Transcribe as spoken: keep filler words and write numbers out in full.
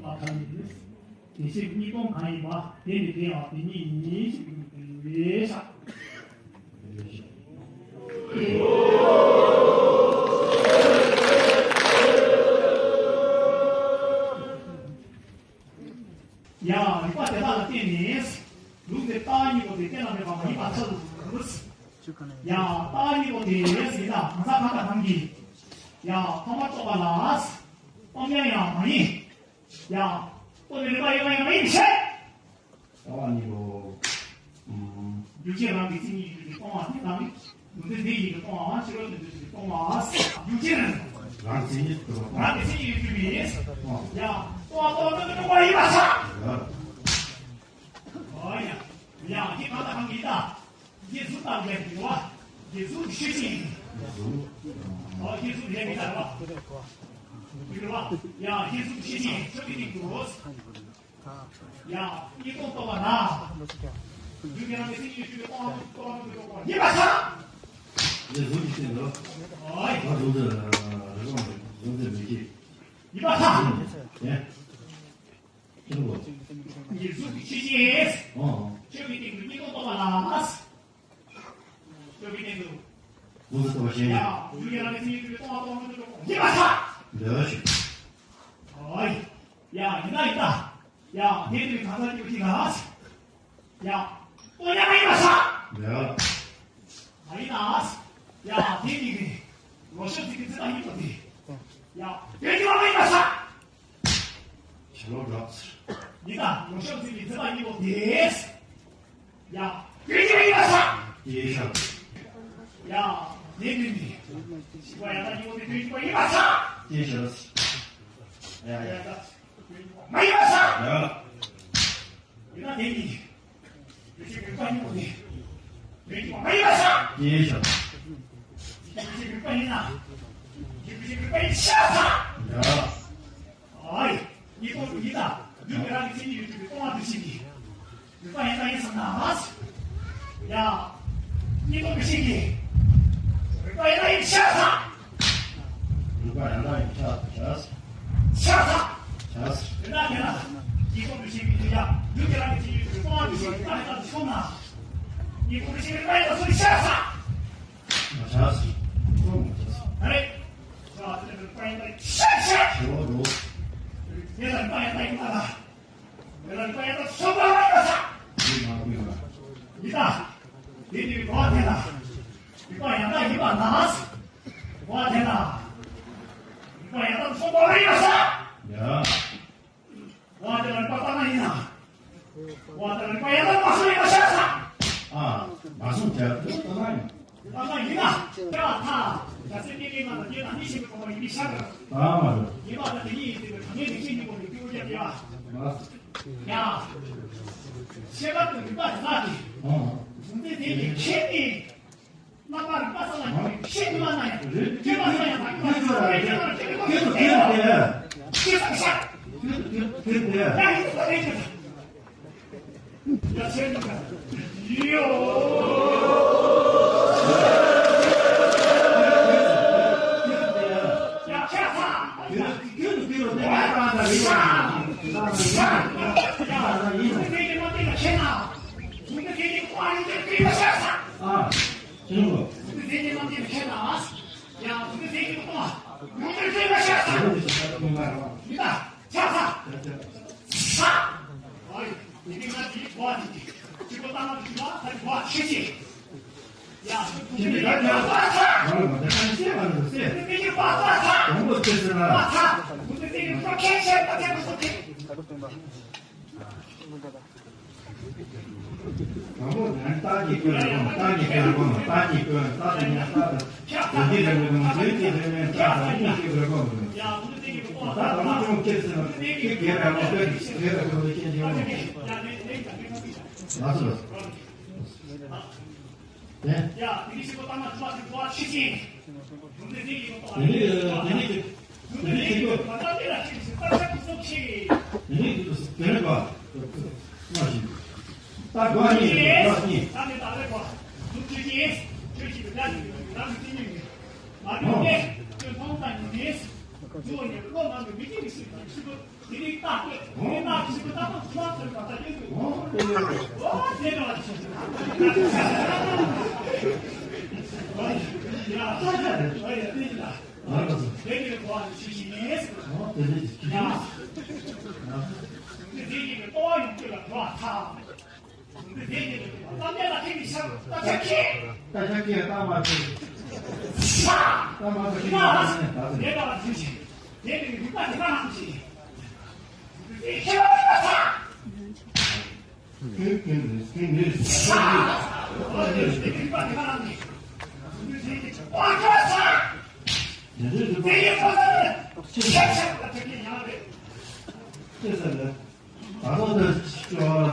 པ་གང་ཡིན། དེ་བཞིན་གཉིས་སྟོང་གང་ཡིན་པ། དེ་ནི་དེ་ཡང་དེ་ཉིད་ཡིན་ཞེས་གསུངས་པའི་ཕྱིར། ཡང་རིགས་པ་དེ་དག་ལ་བརྟེན་ནས་ལུགས་འདི་རྟགས་གཉིས་པོ་དེ་གཏན་ལ་འབེབས་པ་མ་ཡིན་པར་ཐལ། ཡང་རྟགས་གཉིས་པོ་དེ་ཡིན་ན་གང་ཟག་གང་དང་གང་གིས་ཡང་ཐོག་མར་རྟོགས་པ་ལ་སྟོང་ཉིད་ཡང་མ་ཡིན། ཡང་སྟོང་ཉིད་རིགས་པ་ཡོད་པ་ཡང་མ་ཡིན་ཕྱིར། རྟོག་པ་གཉིས་པོ། ཨམ། རྒྱུ་ཅན་རང་གི་མཚན་ཉིད་ཡིན་གྱི་སྟོང་པ་དེ་དང་། རྒྱུ་མཚན་དེ་ཡིན་གྱི་སྟོང་པའམ་ཕྱི་རོལ་དུ་འདོད་ཀྱི་སྟོང་པ། རྒྱུ་ཅན་རང་གི་མཚན་ཉིད་དུ་སྟོང་པ། རང་གི་མཚན་ཉིད་ཡོད་རྒྱུ་མིན། ཡང་སྟོང་པ་སྟོང་ཉིད་དུ་སྟོང་པ་ཡིན་པར་ཐལ། ཡ། ཨོ་ཡ། ཡང་དེ་གང་དང་གང་གིས་ད། རྗེས་སུ་བལྟ་བའི་དུ་བ། རྗེས་སུ་ཤེས་ཅིང་། ཨོ་རྗེས་སུ་ལས་མི་འདའ་བ། དུ་བ། ཡང་རྗེས་སུ་ཤེས་ཅིང་ཆོས་ཀྱི་སྟེང་དུ། ཡང་གཉིས་སྟོང་རྟོགས་པ་ན། རྒྱུ་དེ་རང་གི་སེམས་ཉིད་ཞུ་བའི་སྟོང་པ་སྟོང་པ་ཉིད་དུ་རྟོགས་པ་ཡིན་པར་ཐལ། རྗེས་སུ་ཤེས་ཅིང་དུ། ཨོ་ཡ། ད་གཟུགས་འཛིན་རེ་རོང་རེ་གཟུགས་འཛིན་མི་བྱེད། ཡིན་པར་ཐལ། ཡ། ཁྱེད་པོ། ཡིན་གཟུགས་ཀྱི་ཤེས་བྱེད། ཨོ། ཆོས་ཀྱི་སྟེང་དུ་གཉིས་སྟོང་རྟོགས་པ་ལ། ཆོས་ཀྱི་སྟེང་དུ། ཀུན་རྫོབ་རྟོགས་པ་གཞན་ཡང་། ཡང་རྒྱུ་ཡང་རང་གི་སེམས་ཉིད་ཀྱི་སྟོང་པ་སྟོང་པ་ཉིད་དུ་རྟོགས་པ་ཡིན་པར་ཐལ། འདོད་ཞིག་ཨོ་ཡ། ཡང་ཡིན་ན་ཡིན་ད། ཡང་དེ་དུས་གང་ཟག་སྐྱེ་བོ་གཅིག་ལ། ཡང་སྟོང་ཉིད་མ་ཡིན་པར་ཐལ། འདོད། མ་ཡིན་ན། ཡང་དེ་གཉིས་ཀྱི་ལོག་ཤེས་ཚིག་གི་ཚིག་དང་གཉིས་པོ་དེ། ཡང་དོན་གཅིག་པ་མ་ཡིན་པར་ཐལ། ཞེས་ལོག་འགྲོ། ཡིན་ད་ལོག་ཤེས་ཚིག་གི་ཚིག་དང་གཉིས་པོ་དེ། ཡ། དོན་གཅིག་པ་ཡིན་པར་ཐལ། ཡེ་ཤ། ཡ། དེ་མིན་ནི། ཞིག་པ་ཡང་དག་གཉིས་པོ་དེ་དོན་གཅིག་པ་ཡིན་པར་ཐལ། ཡེ་ཤ། ཡ་ཡ། ཡ་དག་མ་ཡིན་པར་ཐལ། ཡ། ཡིན་ན་དེ་ནི། དོན་གཅིག་རིགས་པ་གཉིས་པོ་དེ། དོན་གཅིག་པ་མ་ཡིན་པར་ཐལ། ཡེ་ཤ། དོན་གཅིག་རིགས་པ་ཡིན་ན། དོན་གཅིག་རིགས་པ་ཡིན་ཤ་ཐལ། ཡ། ཨོ་ཡ། གཉིས་པོ་ཡིན་ན། རྒྱུ་མི་རང་གི་མཚན་ཉིད་ཡོད་པའི་སྟོང་པ་འདུ་བྱེད་ཀྱི། རིགས་པ་ཡིན་ན་ཡིན་བསམ་ན། ཡ། གཉིས་པོ་འདུ་བྱེད་ཀྱི། རིགས་པ་ཡིན་ན་ཡིན་ཤ་ཐལ། རིགས་པ་ཡིན་ན་ཡིན་ཤ་ཐལ། ཤ་ཐལ། ཤ་ཐལ། ཡིན་ན་ཡིན་ན། གཉིས་པོ་འདུ་བྱེད་ཀྱི་རྒྱུ་ཡ། རྒྱུ་མི་རང་གི་མཚན་ཉིད་ཡོད་པའི་སྟོང་པ་འདུ་བྱེད་ཀྱི་རིགས་པ་ཡིན་ན་ཡིན་བསམ་ན། གཉིས་པོ་འདུ་བྱེད་ཀྱི་རིགས་པ་ཡིན་ན་སུ་ཤ་ཐལ། མ་ཆགས་སོ། མ་ཆགས་སོ། ཨ་རེ། ཤ་ཆགས་ཤ་ཆགས། ཆེ་བ་འགྲོ། ངེད་ལ་རིགས་པ་ཡང་དག་ཡིན་པ་ལ། ངེད་ལ་རིགས་པ་ཡང་དག་སོང་བ་ལ་ཡོད་ས། ཡིན་མ་ཡིན་མ། ཡིན་ད། དེ་ནི་གོ་བ་དེ་ལ། རིགས་པ་ཡང་དག་ཡིན་པ་ལ། གོ་བ་དེ་ལ། རིགས་པ་ཡང་དག་སོང་བ་ལ་ཡོད་ས། ཡ། བ་དེ་ལ་རིགས་པ་ལྟར་ན་ཡིན་ན། བ་དེ་ལ་རིགས་པ་ཡང་དག་མ་སོང་ཡིན་པ་ཤ་ས། ཨ། མ་སོང་བྱ་དེ་ལྟར་ན་ཡིན། ལྟར་ན་ཡིན་ན། ཤ་ཐལ། བྱ་སེམས་སྐྱེ་མེད་ང་དང་རྗེས་དང་གཉིས་ཤེས་པའི་གོ་འཕང་ཡིན་པའི་ཤ་དང་། ཨ་མ་རེད། ཡིན་པ་དང་དེ་གཉིས་ཡིན་ཟེར་བའི་གང་ཡིན་ནས་ཤེས་ཉིད་པོ་ནི་སྐྱེ་བོ་རྒྱབ་ཡ། མ་སོང་། ཡ། ཤེས་པ་དང་རིགས་པ་དེ་དག་གིས། ཨོ། གཟུགས་འཛིན་དེ་ནི་ཁྱེད་ནི། རྣམ་པར་རིག་པ་ས་ལ་ཉོན་ཤེས་ཀྱི་མ་ན་ཡང་། སྐྱེ་བ་ས་ཡང་དག་གི་མ་ཤེས་པ་སྐྱེ་བ་སྐྱེ་བ་སྐྱེ་བ་སྐྱེ་བ་ཤེས་པ་ཤ། ཡ་ཡིན་པ་རེད་ཀྱི། ཡ་ཤེས་ཀྱི་ཡོ། ཡ་ཤ་ས། ཤ། ཤ། ཡ་ཡིན་པ་རེད་ཀྱི་མ་དེ་ལ་ཤེས་ན། ཡིན་པ་དེ་ཀྱི་ཁོ་ཨ་ཡིན་དེ་ཀྱི་ཤ་ས། ཨ། ཁྱེད་ལོ། ཡང་དེ་ཚེ་ཀྱི་སྟོང་པ་ཡོངས་སུ་བརྗོད་པའི་ཤ་ས། ཡིན་ད་ཆགས་ས། ས། ཨོ་ཡ། དེ་ནི་ང་དེའི་གོ་བ་དེ་གཅིག་པོ་ལྟ་ན་དེ་ལ་ད་གོ་བ་ཤེས་ཀྱི། ཡ། དེ་ནི་ང་དེའི་གོ་བ་ས། ང་ལ་མ་དེ་ཁ་ཤས་ང་ལ་མ་ཟེར། དེ་ནི་གོ་བ་ས། གོང་པོ་ཚེ་ཟེར་ན། གོ་བ་ས། དེ་ནི་གོ་ཁྱད་ཆེ་ད་ཁྱད་པར་སོ་ཁྱད། དང་པོ་ནི་རྟགས་ཀྱི་སྐྱོན་ལ་སྒོམ། རྟགས་ཀྱི་སྐྱོན་ལ་སྒོམ། རྟགས་ཀྱི་སྐྱོན་རྟགས་དེ་ཉིད་རྟགས་དང་དོན་གྱི་རེ་བའི་ངོ་བོ། དོན་གྱི་རེ་བའི་རྟགས་དང་དངོས་ཀྱི་རེ་སྒོམ་དང་། ད་དང་པོ་ཅུང་ཁྱེར་ཟིན་ན་དེ་གའི་རང་ངོ་བོ་དེ་གའི་རང་ངོ་བོ་དེ་ཁྱེད་ཀྱི་ངོ་བོ། ལགས་སོ། ལགས་སོ། ཡ། དེ་ནི་ཤེས་པ་ལྟར་ན་ཆུ་ལ་ཞིག་འགྲོ་བ་ཤེས་ཤིང་། དེ་ནི་དེ་ནི་དེ་ནི་ཁྱེད་ཀྱི། དེ་ནི་ཁྱེད་ཀྱི། དེ་ནི་དེ་ནི་གོ། ལྟ་དགོས་ནི་ད་གོ་ནི། ད་ཆ་ཁྱེད་ལྟ་མ་ཐུབ། ད་མ་ཐུབ་ཁྱེད་ལ་ནི་ད་ཐུབ། ཁྱེད་ཀྱི་རིག་པ་དེ་ག་ནང་བཞིན། ཁྱེད་ཀྱི་རིག་པ་དེ་ག་ནང་བཞིན། ཁྱེད་ཀྱི་རིག་པ་དེ་ག་ནང་བཞིན། དེ་ཡི་ཁོ་ན་ནི་ཤ་ཤ་ད་ཐུབ་ཁྱེད་ཡང་རེད། ཅེས་ཟེར་ལ། ད་ལྟ་དེ་ཅོ་ལ།